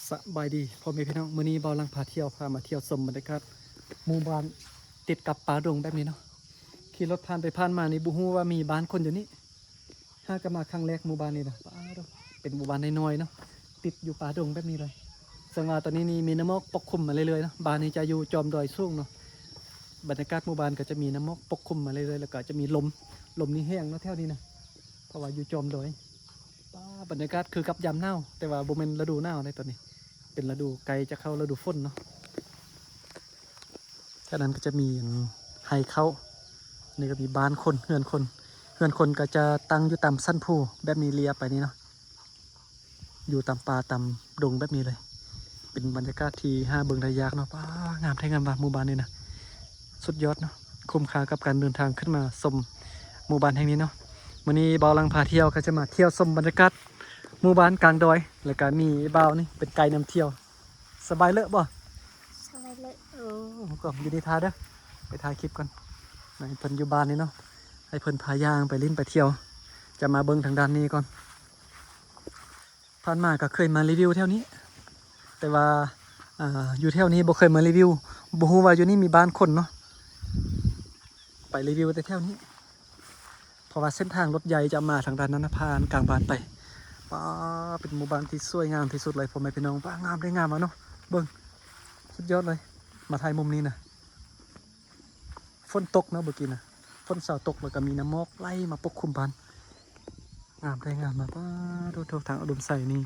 ສະບາຍດີພໍ່ແມ່ພີ່ນ້ອງ, ມື້ນີ້ບ່າວຫຼັງພາທ່ຽວ ພາມາທ່ຽວຊົມບັນຍາກາດໝູ່ບ້ານຕິດກັບປ່າດົງແບບນີ້ເນາະ. ຂີ່ລົດຜ່ານໄປຜ່ານມານີ້ ບໍ່ຮູ້ວ່າມີບ້ານຄົນຢູ່ນີ້. ຫາກະມາຄັ້ງແລກໝູ່ບ້ານນີ້ນະ. ປ້າດໂທ້ ເປັນໝູ່ບ້ານນ້ອຍໆເນາະ ຕິດຢູ່ປ່າດົງແບບນີ້ເລີຍ. ເຊິ່ງວ່າຕອນນີ້ນີ້ມີນ້ຳໝອກປົກຄຸມມາເລື້ອຍໆເນາະ. ບ້ານນີ້ຈະຢູ່ຈອມດອຍສູງເນາະ. ບັນຍາກາດໝູ່ບ້ານກໍຈະມີນ້ຳໝອກປົກຄຸມມາເລື້ອຍໆ ແລ້ວກໍຈະມີລົມ, ລົມນີ້ແຮງເນາະແຖວນີ້ນະ ເພາະວ່າຢູ່ຈອມດອຍ. ປ້າ ບັນຍາກາດຄືກັບຍາມໜາວ ແຕ່ວ່າບໍ່ແມ່ນລະດູໜາວໃດຕອນນີ້, ເປັນລະດູໃກ້ຈະເຂົ້າລະດູຝົນເນາະ. ແຖວນັ້ນກໍຈະມີ ອັນ ໄຮ່ເຂົ້າ, ນີ້ກໍມີບ້ານຄົນ ເຮືອນຄົນ. ເຮືອນຄົນກໍຈະຕັ້ງຢູ່ຕາມສັນພູແບບນີ້ລຽບໄປນີ້ເນາະ, ຢູ່ຕາມປ່າຕາມດົງແບບນີ້ເລີຍ. ເປັນບັນຍາກາດທີ່ຫາເບິ່ງໄດ້ຍາກເນາະ. ປ້າ ງາມແທ້ງາມວ່າໝູ່ບ້ານນີ້ນະ, ສຸດຍອດເນາະ. ຄຸ້ມຄ່າກັບການເດີນທາງຂຶ້ນມາຊົມໝູ່ບ້ານແຫ່ງນີ້ເນາະ. ມື້ນີ້ບ່າວຫຼັງພາທ່ຽວກໍຈະມາທ່ຽວຊົມບັນຍາກາດໝູ່ບ້ານກາງດອຍ, ແລ້ວກໍມີບ່າວນີ້ເປັນໄກນຳທ່ຽວ. ສະບາຍເລີະບໍ່? ສະບາຍເລີະ. ໂອ້ ກໍຢູ່ນີ້ຖ້າເດີ, ໄປຖ່າຍຄລິບກ່ອນ. ໃຫ້ເພິ່ນຢູ່ບ້ານນີ້ເນາະ, ໃຫ້ເພິ່ນພາຍ່າງໄປຫຼິ້ນໄປທ່ຽວ. ຈະມາເບິ່ງທາງດ້ານນີ້ກ່ອນ. ຜ່ານມາກໍເຄີຍມາຣີວິວແຖວນີ້ ແຕ່ວ່າ ອ່າ ຢູ່ແຖວນີ້ບໍ່ເຄີຍມາຣີວິວ, ບໍ່ຮູ້ວ່າຢູ່ນີ້ມີບ້ານຄົນເນາະ. ໄປຣີວິວແຕ່ແຖວນີ້ ເພາະວ່າເສັ້ນທາງລົດໃຫຍ່ຈະມາທາງດ້ານນັ້ນນະ, ຜ່ານກາງບ້ານໄປ. ປ້າ ເປັນໝູ່ບ້ານທີ່ສວຍງາມທີ່ສຸດເລີຍພໍ່ແມ່ພີ່ນ້ອງ. ປ້າ ງາມເດ້ງາມວ່າເນາະ, ເບິ່ງ ສຸດຍອດເລີຍ. ມາຖ່າຍມຸມນີ້ນະ. ຝົນຕົກເນາະ ເມື່ອກີ້ນະ, ຝົນເຊົາຕົກ ແລ້ວກໍມີນ້ຳໝອກໄຫຼມາປົກຄຸມບ້ານ. ງາມແທ້ງາມມາກ. ປ້າໂທ້ ທາງອຸດົມໄຊນີ້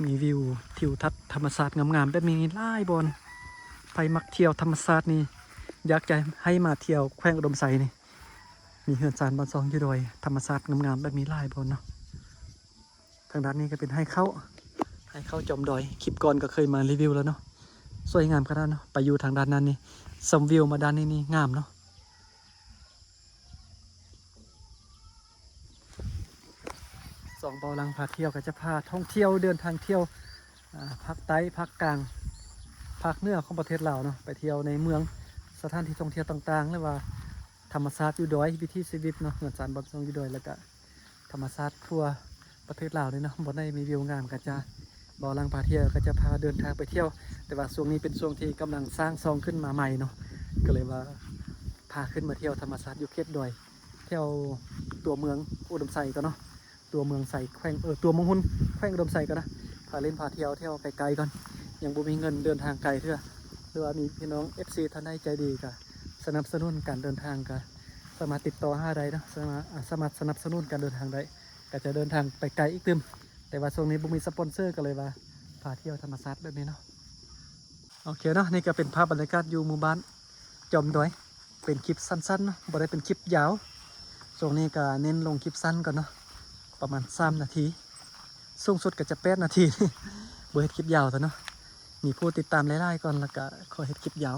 ມີວິວທິວທັດທຳມະຊາດງາມໆແບບນີ້ຫຼາຍບ່ອນ. ໃຜມັກທ່ຽວທຳມະຊາດນີ້ ຢາກຈະໃຫ້ມາທ່ຽວແຂວງອຸດົມໄຊນີ້, ມີເຮືອນຊານບ້ານຊ່ອງຢູ່ດອຍ, ທຳມະຊາດງາມໆແບບນີ້ຫຼາຍບ່ອນເນາະ. ທາງດ້ານນີ້ກໍເປັນໄຮ່ເຂົ້າ, ໄຮ່ເຂົ້າຈອມດອຍ. ຄລິບກ່ອນກໍເຄີຍມາຣີວິວແລ້ວເນາະ, ສວຍງາມຂະໜາດເນາະ. ໄປຢູ່ທາງດ້ານນັ້ນນີ້ ຊົມວິວມາດ້ານນີ້ນີ້ງາມເນາະ. ຊ່ອງບ່າວຫຼັງພາທ່ຽວກໍຈະພາທ່ອງທ່ຽວເດີນທາງທ່ຽວ ອ່າ ພາກໃຕ້, ພາກກາງ, ພາກເໜືອຂອງປະເທດລາວເນາະ, ໄປທ່ຽວໃນເມືອງ, ສະຖານທີ່ທ່ອງທ່ຽວຕ່າງໆ ຫຼືວ່າທຳມະຊາດຢູ່ດອຍ, ວິຖີຊີວິດເນາະ, ເຮືອນຊານບ້ານຊ່ອງຢູ່ດອຍ, ແລ້ວກະ ທຳມະຊາດທົ່ວປະເທດລາວເລີຍເນາະ. ບ່ອນໃດມີວິວງາມກໍຈະ ບ່າວຫຼັງພາທ່ຽວກໍຈະພາເດີນທາງໄປທ່ຽວ, ແຕ່ວ່າຊ່ວງນີ້ເປັນຊ່ວງທີ່ກຳລັງສ້າງຊ່ອງຂຶ້ນມາໃໝ່ເນາະ, ກໍເລີຍວ່າພາຂຶ້ນມາທ່ຽວທຳມະຊາດຢູ່ເຂດດອຍ ແຖວຕົວເມືອງອຸດົມໄຊກ່ອນເນາະ, ຕົວເມືອງໄຊ ແຂວງ ເອີ ຕົວເມືອງຮຸນ ແຂວງອຸດົມໄຊກ່ອນນະ. ພາຫຼິ້ນພາທ່ຽວແຖວໃກ້ໆກ່ອນ, ຍັງບໍ່ມີເງິນເດີນທາງໄກເທື່ອ. ຫຼືວ່າມີພີ່ນ້ອງເອັຟຊີທ່ານໃດໃຈດີກໍສະໜັບສະໜູນການເດີນທາງ ກໍສາມາດຕິດຕໍ່ຫາໄດ້ເນາະ, ສາມາດ ສາມາດສະໜັບສະໜູນການເດີນທາງໄດ້. ກໍຈະເດີນທາງໄປໄກອີກຕື່ມ, ແຕ່ວ່າຊ່ວງນີ້ບໍ່ມີສະປອນເຊີ ກໍເລີຍວ່າພາທ່ຽວທຳມະຊາດແບບນີ້ເນາະ. ໂອເຄເນາະ, ນີ້ກໍເປັນພາບບັນຍາກາດຢູ່ໝູ່ບ້ານຈອມດອຍ, ເປັນຄລິບສັ້ນໆເນາະ, ບໍ່ໄດ້ເປັນຄລິບຍາວ. ຊ່ວງນີ້ກໍເນັ້ນລົງຄລິບສັ້ນກ່ອນເນາະ, ປະມານສາມນາທີ, ສູງສຸດກໍຈະແປດນາທີ. ບໍ່ເຮັດຄລິບຍາວຊະເນາະ, ມີຜູ້ຕິດຕາມຫຼາຍໆກ່ອນ ແລ້ວກໍຄ່ອຍເຮັດຄລິບຍາວ.